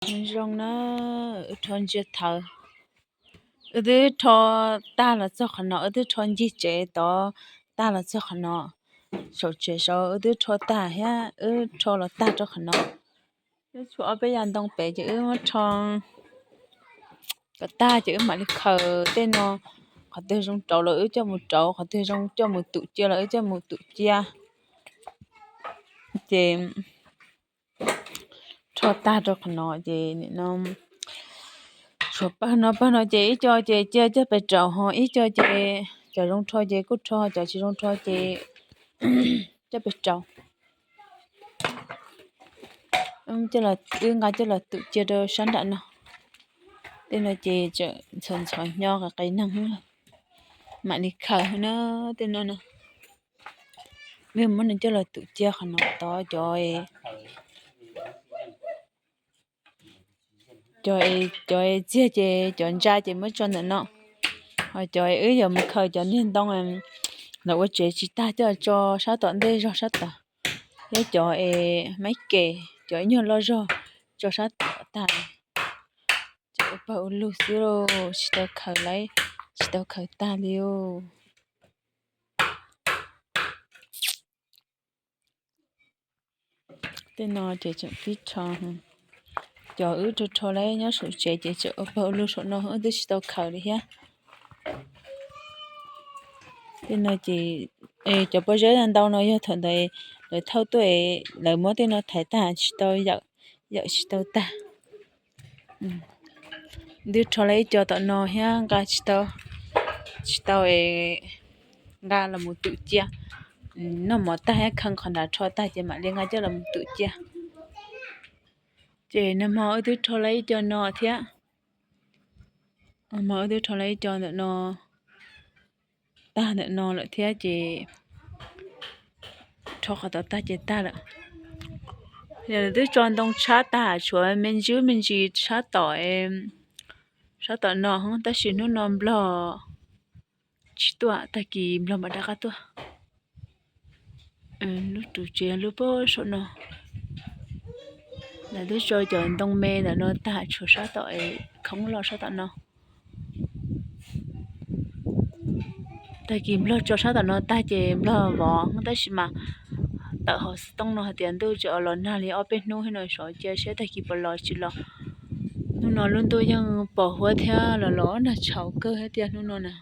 Zoo na, wb rho ntsiag thawv. Wb twb rho tag los txog qhov no, wb twb rho ncig tsev tod tag los txog qhov no. Saum tsev saud wb twb rho tag thiab, wb rho los tag rau qhov no. Wb tshuav ob peb yav ntoo pem ces wb muab rho kom tag ces wb mam li khaws tej no, qhov twg zoo rauv los wb coj mus rauv, qhov twg zoo coj mus tum cia los wb coj mus tum cia. Ces rho tag rau qhov no ces nim no tshuav pawg no, pawg no ces ib co ces cia coj pes raus, ho ib co ces cov zoo rho ces kuj rho, cov tsis zoo rho ces coj pes raus. Wb nqa coj los tum cia rau sab nram no. Tej no ces tseem ntxhov ntxhov nyo qis qis neeg, mam li khaws na. Tej no na, wb muab nws coj los tum cia qhov no tod. Cov, cov, cov txiag ces cov ntsa ces muab tso ntawm no, ho cov wb yuav mus khaws cov niag ntoo los ua tsev tsis tag coj tso sab tom ntej zog sab tod, thiab cov es maib kes, cov ib nyuag loj zog tso sab tod tag. Ces ua pawg ua lug xwb lauj, tsis tau khaws li, tsis tau khaws tag li os. Tej no ces tseem pib rho, cov wb rho rho li nyob saum tsev ces tseem ua pawg ua lug saum no wb twb tsis tau khaws li thiab. Tej no ces cov pob zeb ntau no yog thaum ntawd lawv thauj tuaj, lawv muab tej no thaiv tag tsis tau yawm, yawm tsis tau tag. Twb rho li ib co tom no thiab nqa tsis tau, tsis tau nqa los mus tum cia. Noj mov tag thiab khee qhov nrad rho tag ces mam li nqa coj los mus tum cia. Ces nag hmo wb twb rho li ib co no thiab. Nag hmo wb twb rho li ib co ntawm no tag ntawm no lawm thiab ces rho qhov tod tag ces tag lawm. Yog twb tso ntoo tshab tag tshuav me ntsis me ntsis tshab tom, tshab tom no, tab sis hnub no nplog tsis tuaj, tag kis nplog mam rov qab tuaj. Lub tus tsev lub pob saum no, lawv twb tso cov ntoo me ntawm no tag tshuav sab tom khoob los sab tom no. Tag kis nplog tso sab tom no tag ces nplog vov, tab sis mas tawm hauv xov tooj no hais tias ntuj tseem los nag li ob peb hnub thiab no, xyov cia seb tag kis puas los tsis los. Hnub no lub ntuj yeej pos huab thiab los los nag tshauv kawg thiab tiag hnub no na.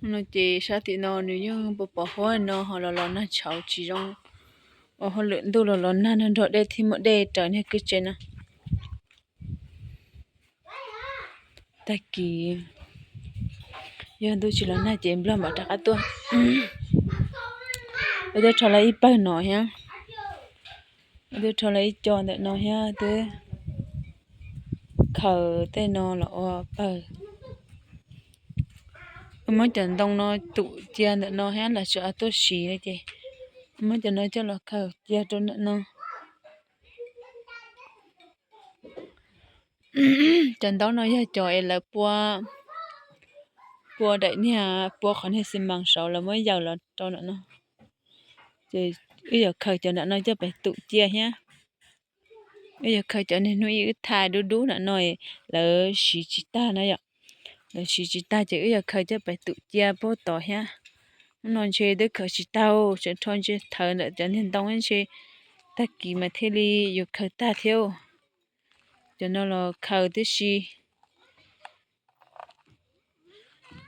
Hnub no ces sab tim no nws yeej pos pos huab no ho los los nag tshauv tsis zoo. Ua hauj lwm ntuj los los nag, nag nrog dej thiab muaj dej raws niag kwj tsev na. Tag kis yog ntuj tsis los nag ces nplog mam rov qab tuaj. Wb twb rho li ib pawg no thiab, wb twb rho li ib co ntawm no thiab, twb khaws tej no los ua pawg. Wb muab cov ntoo no tum cia ntawm no thiab los tseem tuaj siv li ces wb muab cov no coj los khaws cia rau ntawm no. Cov ntaub no yog cov es lawv pua, pua daim niag, pua qhov niag xi mas saud lawv muab yaws los rau ntawm no. Ces wb yuav khaws cov ntawm no coj pem tum cia thiab. Wb yuav khaws cov niag hnub ib wb thaij dub dub ntawm no, lawv siv tsis tag na yom. Lawv siv tsis tag ces wb yuav khaws coj pem tum cia puag tod thiab. Hnub no ntshe twb khaws tsis tag, tseem rho ntsiag thawv ntawm cov niag ntoo ntshe tag kis mas thiaj li yuav khaws tag thiab. Cov no los khaws tib si.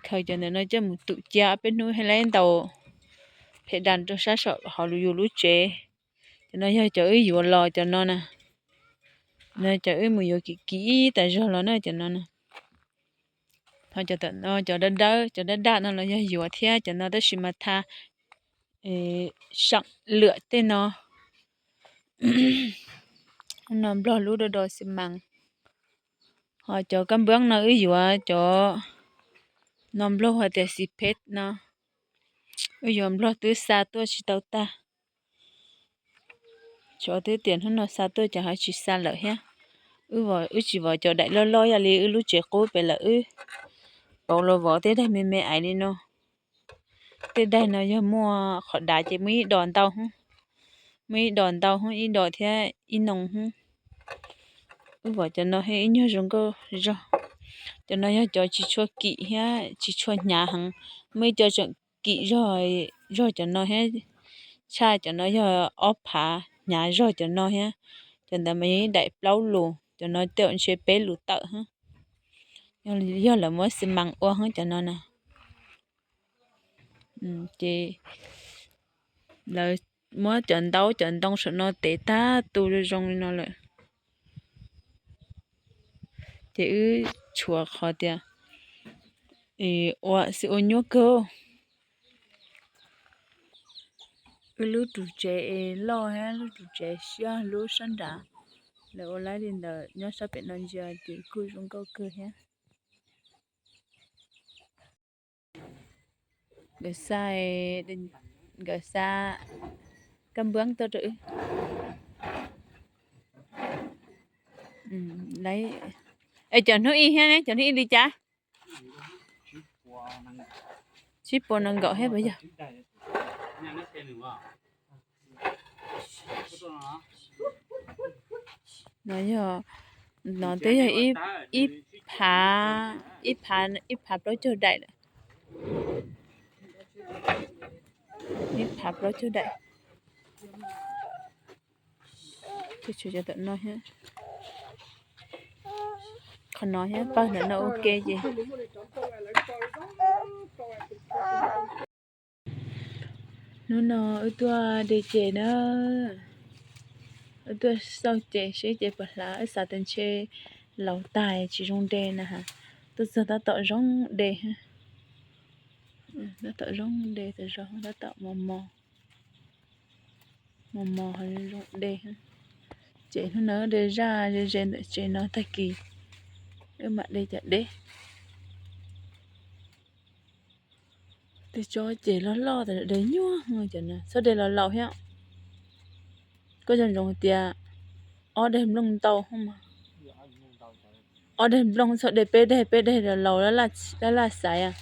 Khaws cov ntawm no coj mus tum cia ob peb hnub thiaj li ntaus phem das rau sab saum hauv yus lub tsev. Cov no yog cov wb yuav los cov no na. No cov wb mus yuav kim kim tas zog los na cov no na. Ho cov dawb dawb, cov daj daj no los yog yuav thiab cov no tab sis mas tha seem lwam tej no. No nplog lub do do xi mas. Ho cov kab npab no wb yuav cov no nplog hais tias xis phem no. Wb yuav nplog twb xa tuaj tsis tau tag. Cov twb tias hnub no xa tuaj ces ho tsis xa lawm thiab. Wb tsis vov cov daim loj loj yam li wb lub tsev qub pem lawm, wb pauv los vov tej daim me me aiv li no. Tej daim no yog muaj qhov dav ces muaj ib dos ntau, muaj ib dos ntau hub, ib dos thiab ib noo hub. Wb pom cov no thiab ib nyuag zoo nkauj zog. Cov no yog cov tsis tshua kim thiab tsis tshua hnyav heev. Muaj ib co tseem kim zog, zog cov no thiab, tshaj cov no yog ob phav, hnyav zog cov no thiab. Cov ntawd mas yog ib daim plaub lus, cov no tej zaum ntshe peb lus tawm thiab. Yog lawv muab xi mas ua thiab cov no na. Ces lawv muab cov ntaub cov ntoo saum no tev tag tu zoo zoo li no lawm. Ces wb tshuav qhov tias ua xwb ua nyuaj kawg. Wb lub ru tsev es loj thiab lub ru tsev siab lub sab nrad. Lawv ua laib li ntawd nyob sab pem no ntsia ces kuj zoo nkauj kawg thiab. Nkawd xa, nkawd xa kab npuab tuaj rau wb. Es cov hnub ib thiab ne, cov hnub ib li cas? Tsib puas nees nkaum thiab puas yog? No yog, no twb yog ib phav, ib phav, ib phav plaub caug daim lawm. Ib phav plaub caug daim. Tshuav cov tom no thiab, qhov no thiab, pawg ntawm no ua ke ces. Hnub no wb tuaj de ces na, wb tuaj xauj ces seb ces puas hlav, wb xav tias ntshe laus tag tsis zoo de na. Tuaj txog tab tom zoo de, tab tom zoo de tas zog, tab tom mos mos, mos mos zoo de. Ces hnub no de zaj ze ze ntawm tsev no tag kis wb mam de cov deb. Tej tsob ces loj loj tas de nyuaj, cov no txhob de los laus thiab. Koj zoo zoo tias ob daig nplooj ntau, ob daig nplooj txhob de peb daig, peb daig los laus laj laj xaiv.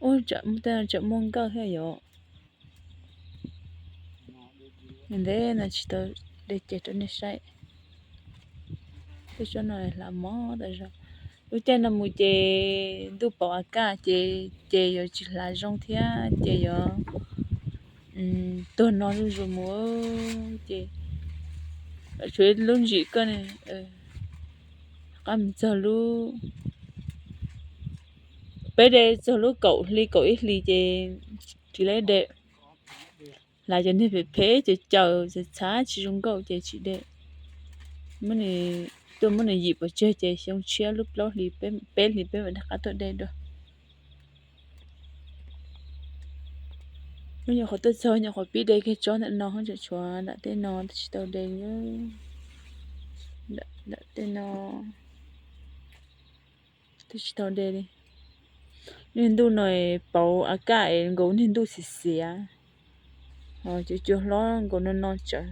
Ub, tej no tseem muaj nkawj thiab yom. Ntev no tsis tau de ces rau nej saib. Tej tsob no hlav mob tas zog. Lub caij no mus ces ntuj pauv a kaj ces ces yuav tsis hlav zoo thiab ces yuav tuag no zuj zus mus. Ces tshuav lub ntsim koj ne, qab mus txog lub, peb de txog lub kaum hli kaum ib hlis ces tsis tau de. Hlav cov niag phem phem, cov caws txhav tsis zoo nkauj ces tsis de. Tuaj muab nws yim pov tseg ces xyoo tshiab lub plaub hlis peb hlis peb mam rov qab tuaj de dua. Wb nyuam qhuav tuaj txog nyuam qhuav pib de kiag tsob ntawm no, tseem tshuav nram tej no twb tsis tau de. Nram tej no twb tsis tau de li. Niag ntuj no es pauv a kaj es nkaus niag ntuj xiav xiav, ho cua cua hlob nkaus no no tsawv.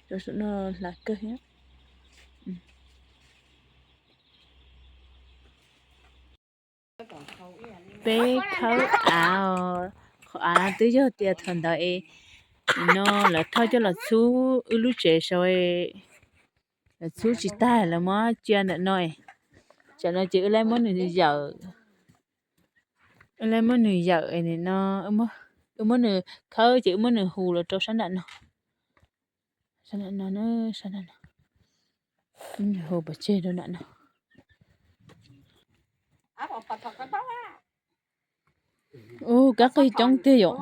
Cov saum no hlav kawg thiab. Peb khawb av, qhov av twb yog tias thaum ntawd es no lawv thauj coj los txhub wb lub tsev saud, lawv txhub tsis tag lawv muab cia ntawm no. Tsam no ces wb laib muab nws yawm, wb laib muab nws yawm no, wb muab nws khawb ces wb muab nws hu los rau sab nram no. Sab nram no, sab nram no, hu pov tseg rau nram no. Ub, kab qig coob tiag yom.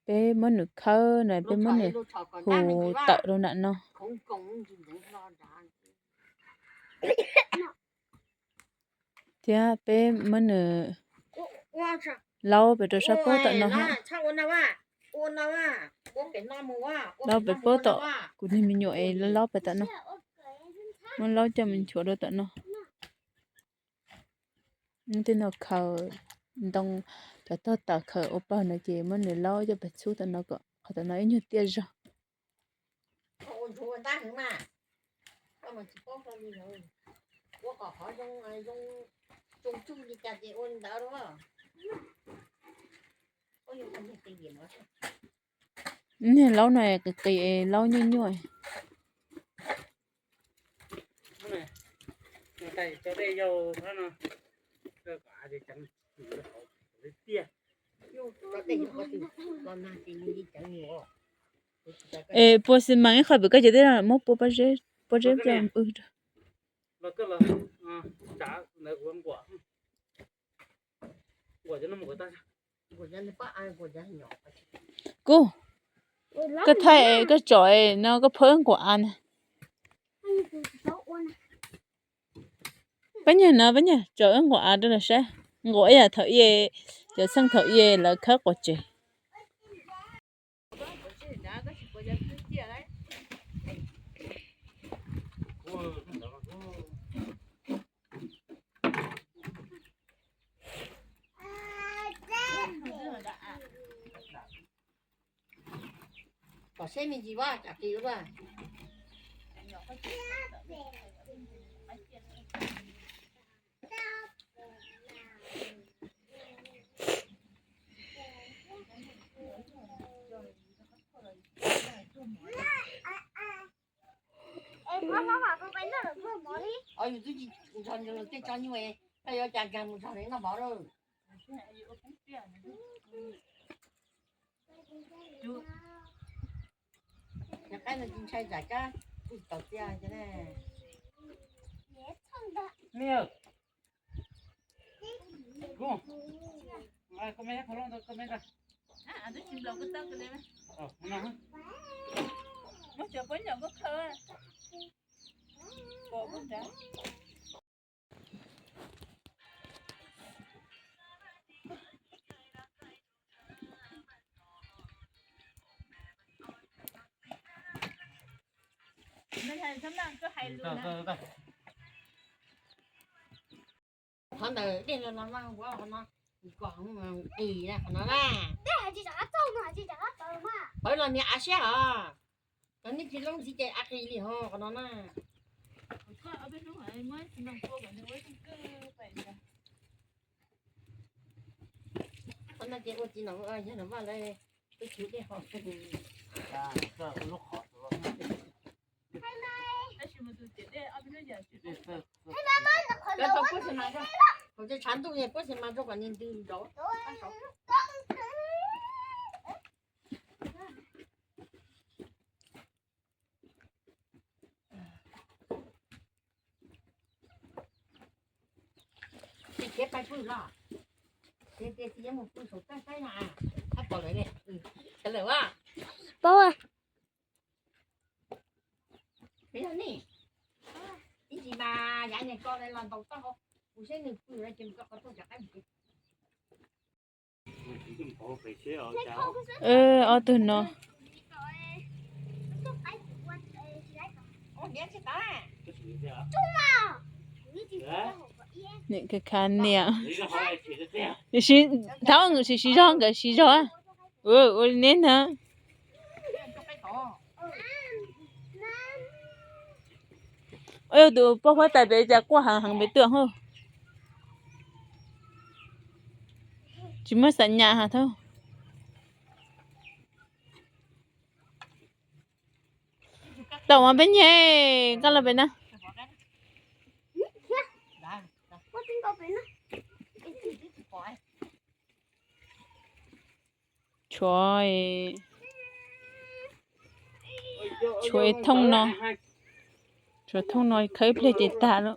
Peb muab nws khawb na, peb muab nws hu tawm rau nram no. Thiab peb muab nws laub pem rau sab pob tom no thiab. Laub pem pob tom kuv niag me nyuam es laub pem tom no. Muab laub coj mus nchuav rau tom no. Tej no khaws ntoo, cov tog tawm khaws ua pawg no ces muab nws laub coj pem txhub tom no kom qhov tom no ib nyuag tiaj zog. Ua ntsuav ua ntab heev mas. Koj mas tsis paub hlo li lawm. Ua kom qhov zoo, zoo tsoo tsuj li cas ces ua li ntawd. Niag laub no qis qis, laub nyuaj nyuaj. Es pua xi mas ib qho pem koj ces tej muab pua pob zeb, pob zeb rau. Kuv, koj thaij koj tsom no koj phawb nquam av na. Pab nyuag no, pab nyuag tsom wb nquam av rau lawv saib. Nquam ib yam thaum i, cov txheej thaum i lawv khawb quav tsev. Tom seb me ntsis vaj tsam qis ua. Yus twb tsis nrog nws tej tso nyuj, koj yuav cas nkag mus nrog nws noj mov lawm. Cov qaib no tsis ntshai tsam kab kuj tsis tau tiaj. Qhov ntawd dej los los mas ua qhov no, kom qis qhov no na. Pawv los niag av siab os. Cov nej tsis loob ntxiv ces av qis li ho qhov no na. Qhov no ces ua txiv nom yog nom vaj lawv peb tsis dej ho. Cov tau puab xi mas, thaum tshav ntuj puab xi mas rau kom nws ntws nraud. Ces khiav pais pw los, ces tias tsis yuav mus pw saum txaj saib no, txhob pom lawv ne. Sawv lawm a. Paub. Yog ne, ib ntsis mas yav niag ko los ntaus txoj hau, kuv saib nws pw ces mus rau qhov tuaj cov qaib mus. Ob tug no. Nim ka kha niam. Thaum nkawd siv zog, nkawd siv zog. Ua li neb ntag. Tus poj huab tais pem cas quaj heev heev pem tuaj hos. Tsis muaj xam nyas hos thaub. Tau mas peb nyeg koj los pem na. Tshuav, tshuav thooj no, tshuav thooj no khawb ib pliag ces tag lawm.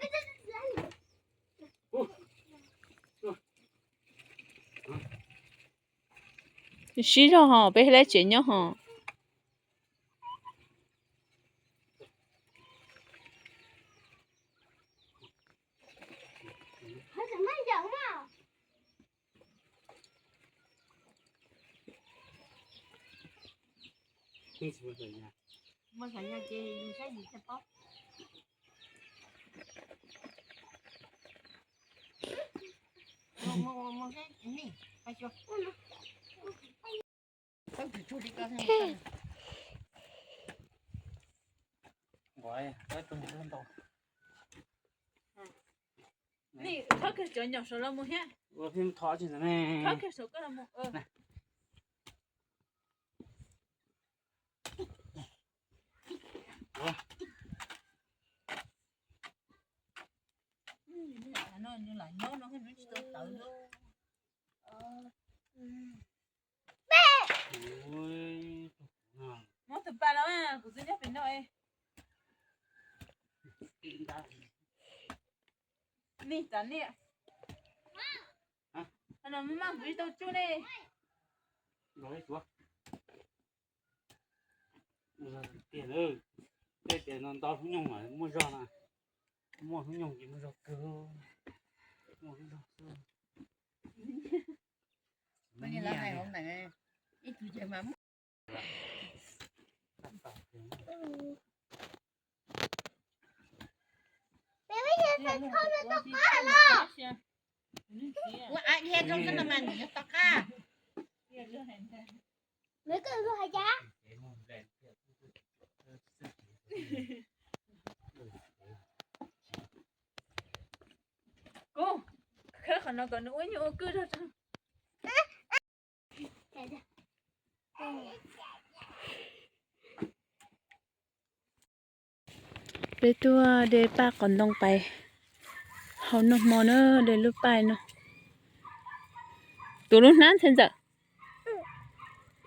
Sib zog hos peb lab tsev nyob hos. Khob kiag cov nyom saum los mus thiab. Ua pheej thov tsis ntawd ne. Khob kiag saum koj los mus. Muab tus pa los, kuv twb nyob pem no. Nig tas niam. Kuv tsis tau tsuj ne. Tiag, tej tias no ntau hnub nyoog mas muaj zog na. Muaj hnub nyoog ces muaj zog kawg. Muaj hnub nyoog xwb. Kuv khawb qhov no kom nws ua nyuj ua kwj rau. Peb tuaj de paj qos ntoo pais hau noj hmo na, de lub paj no. Tus lub hnab ntxhais ntxawm.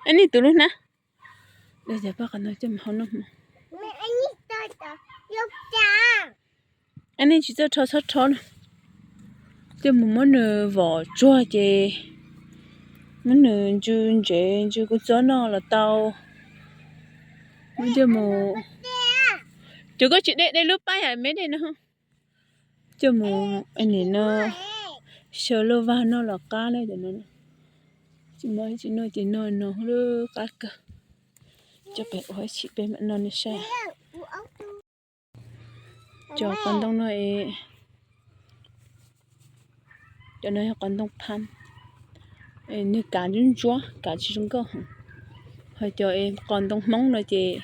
Ib nig tus lub hnab. De cov paj qos ntoo coj mus hau noj hmo. Ib nig tsis txawj rho txhob rho na. Coj mus muab nws vom tsuag ces muab nws ntsw ntsev ntsw kua txob noj los tau. Muab coj mus, cov koj tsis de, de lub paj yam me de no. Coj mus nim no xyaw luaj vag noj los qab na cov no. Tsis muaj tsis noj ces noj no lub qab kawg. Coj pem ua ib chim peb mam noj nej saib. Cov qos ntoo no es, cov no yog qos ntoo phab, nws kav ntsuab ntsuab, kav tsis zoo nkauj heev. Ho cov es qos ntoo Hmoob no ces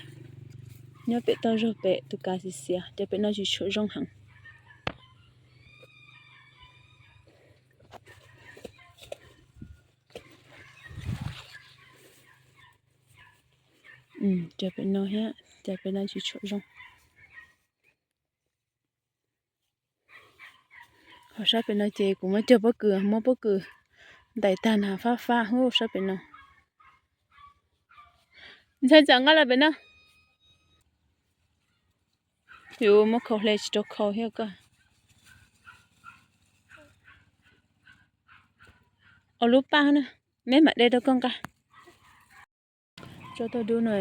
nyob pem toj zog pem tus kav xiav xiav, cov pem no tsis tshua zoo heev. Cov pem no thiab, cov pem no tsis tshua zoo. Ho sab pem no ces kuv muab cog pob kws, muab pob kws ntais tag na fab fab hub sab pem no. Ntxhais ntxawm nqa los pem no. Yus muab khau hle tsis rau khau thiab koj. Ua lub paj na, neb mam de rau koj nqa. Tsob tauj dub no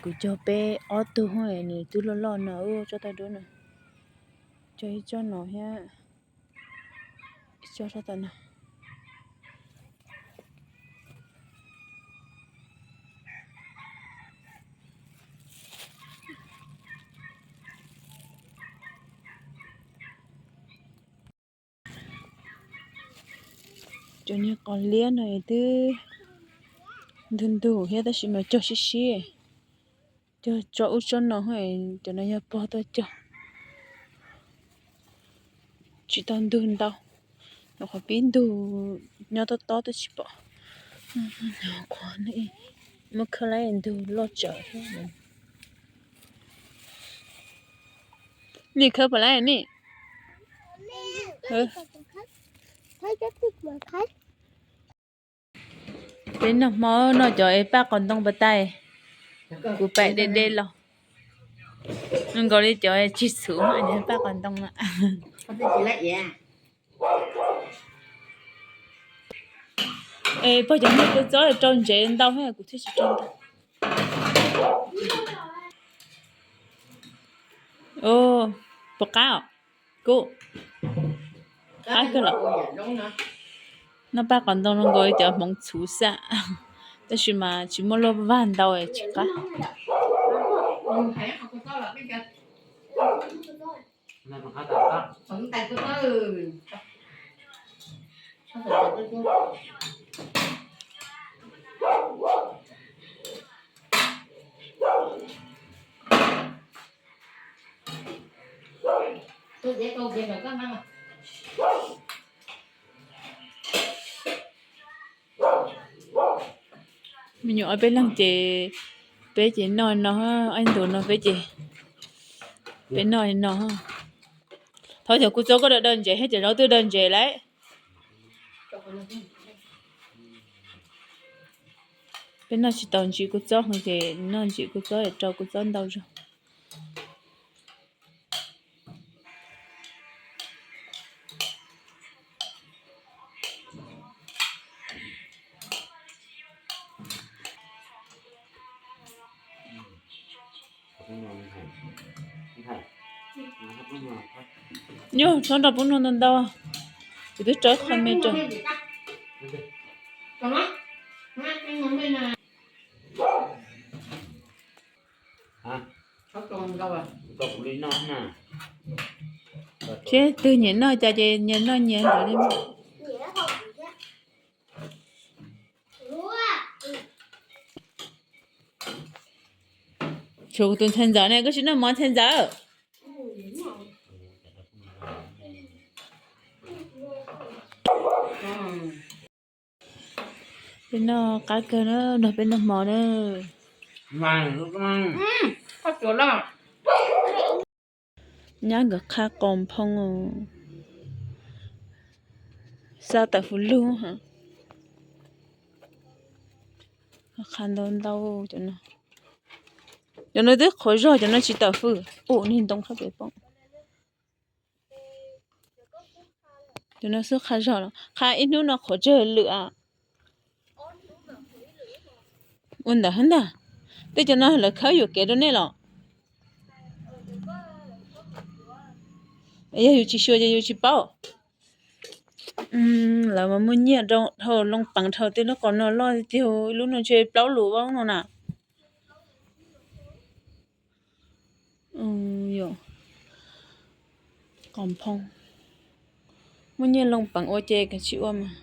kuv cog peb ob tug, nws twb loj loj no, tsob tauj dub no. Cog ib tsob no thiab, ib tsob sab tom no. Cov niag qos liab no twb ntug ntug thiab tab sis mas cog sib sib. Cog tsob ub tsob no, cov no yog pog tuaj cog. Tsis tau ntug ntau, nyuam qhuav pib ntug nyob tob tob twb tsis pom. Muab khawb lawm ntug loj tsawv. Nim khawb puas lawm nim? Peb noj hmo noj cov es paj qos ntoo pas tais, kuv pais de de los. Zoo nkaus li cov tsis txhuv paj qos ntoo na. Es pog cov niag kua txob rau ntsev ntau thiab kuv thiaj tsis rau ntau. Puas qab os? Kuv qab kawg los. Noj paj qos ntoo no nkaus li cov hmoov txhuv xwb, tab sis mas tsis muaj luaj vag ntau tsis qab. Me nyuam ob peb leeg ces peb ces noj no, ob ntus no peb ces peb noj no. Thov cov kua txob koj daw daw ntsev thiab cov zaub twb daw ntsev lawm. Peb noj tsis tau ntsim kua txob heev ces noj ntsim kua txob es rau kua txob ntau zog. Nyuj, txhob nrog pub nug ntau ntau, kuv twb rau qho me rau. Seb twg nyiam noj cas ces nyias noj nyias ntawd li. Tshuav kuv tus ntxhais ntxawm ne, koj tsis noj mov ntxhais ntxawm? Peb noj qab kawg na, nrog peb noj mov na. Nyab nkawd qha qos nphoo, xa tawm fws lug, qha ntau ntau. Cov no twb qhuav zog, cov no tsis tawm fws. Ub, niag ntoo qhab pem poob. Cov no xub qha zog los qha ib hnub no qhuav tsawg lwm a. Ua ntawd ntag, tej cov no lawv khawb yuam kev rau nej los? Yog yus tsis xyuas ces yus tsis paub. Lawv mas muaj nyiaj dhau, loo peev dhau, tej lub qos no loj tiag tiag, ib lub no ntshe plaub lus no na. Qos nphoo, muaj nyiaj loo peev ua ces kav tsij ua mas.